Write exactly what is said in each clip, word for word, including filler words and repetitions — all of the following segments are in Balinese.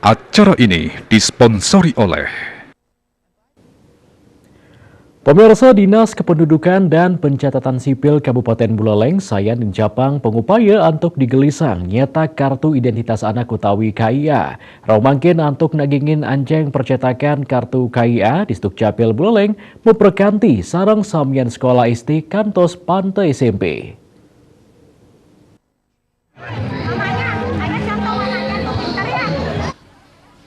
Acara ini disponsori oleh Pemirsa, Dinas Kependudukan dan Pencatatan Sipil Kabupaten Buleleng sayan ninjapang pangupaya antuk digelisang nyetak kartu identitas anak utawi K I A. Rauh mangkin antuk nagingin anjeng percetakan kartu K I A, Disdukcapil Buleleng maprakanti sareng samian sekolah S D kantos pantai S M P.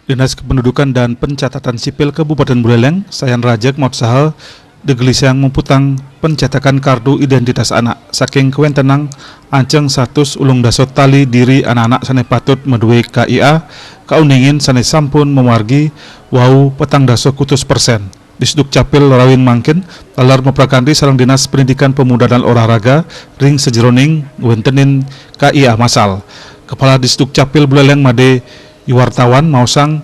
Dinas Kependudukan dan Pencatatan Sipil Kabupaten Buleleng sayan rajeg mautsaha digelisang muputang pencetakan kartu identitas anak saking kawentenang anjeng satus ulung dasa tali diri anak-anak sane patut maduwe K I A kauningin sane sampun mamargi wau petang dasa kutus persen. Disdukcapil rauhin mangkin taler maprakanti sareng Dinas Pendidikan Pemuda dan Olahraga ring sajeroning ngwentenin K I A masal. Kepala Disdukcapil Buleleng made wartawan maosang,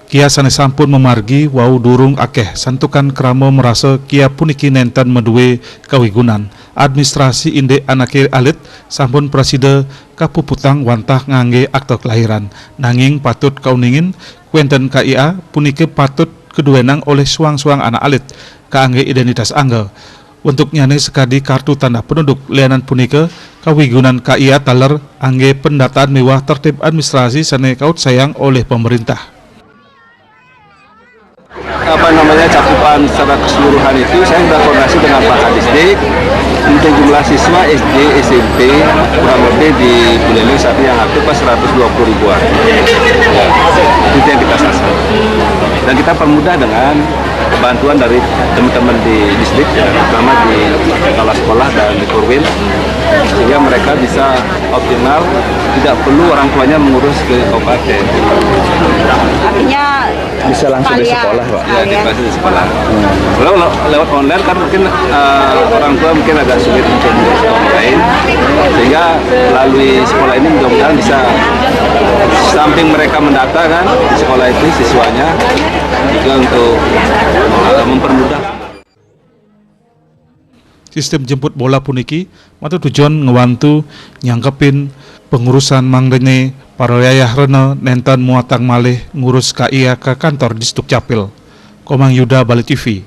kia sane sampun mamargi wau durung akeh santukan krama marasa kia puniki nenten maduwe kawigunan. Administrasi indik anake alit sampun prasida kapuputang wantah ngangge akta kelahiran. Nanging patut kauningin, kuenten K I A punika patut kaduenang olih suang-suang anak alit kaangge identitas angga. Untuknyane sakadi kartu tanda penduduk, lianan punika kawigunan K I A taler angge pendataan miwah tertib administrasi sane kautsayang olih pemerintah. Apa namanya, cakupan secara keseluruhan itu, saya sudah koordinasi dengan Pak Kadisdik. Untuk jumlah siswa S D, S M P kurang lebih di Buleleng saat ini yang aktif pas seratus dua puluh ribuan. Itu yang kita sasar. Dan kita permudah dengan bantuan dari teman-teman di Disdik, ya, terutama di kepala sekolah dan di Korwil, sehingga mereka bisa optimal, tidak perlu orang tuanya mengurus ke kabupaten. Artinya Bisa langsung di sekalian. Sekolah, Pak. Sekalian. Di sekolah. Kalau lewat online kan mungkin uh, orang tua mungkin agak sulit untuk mengurus online, sehingga melalui sekolah ini mudah-mudahan bisa, samping mereka mendata kan di sekolah itu siswanya, juga untuk uh, mempermudah. Sistem jemput bola puniki matutujon ngwantu nyangkepin pengurusan mangdene para yayah rena nenten muatang malih ngurus K I A ka kantor Disdukcapil. Komang Yuda, Bali T V.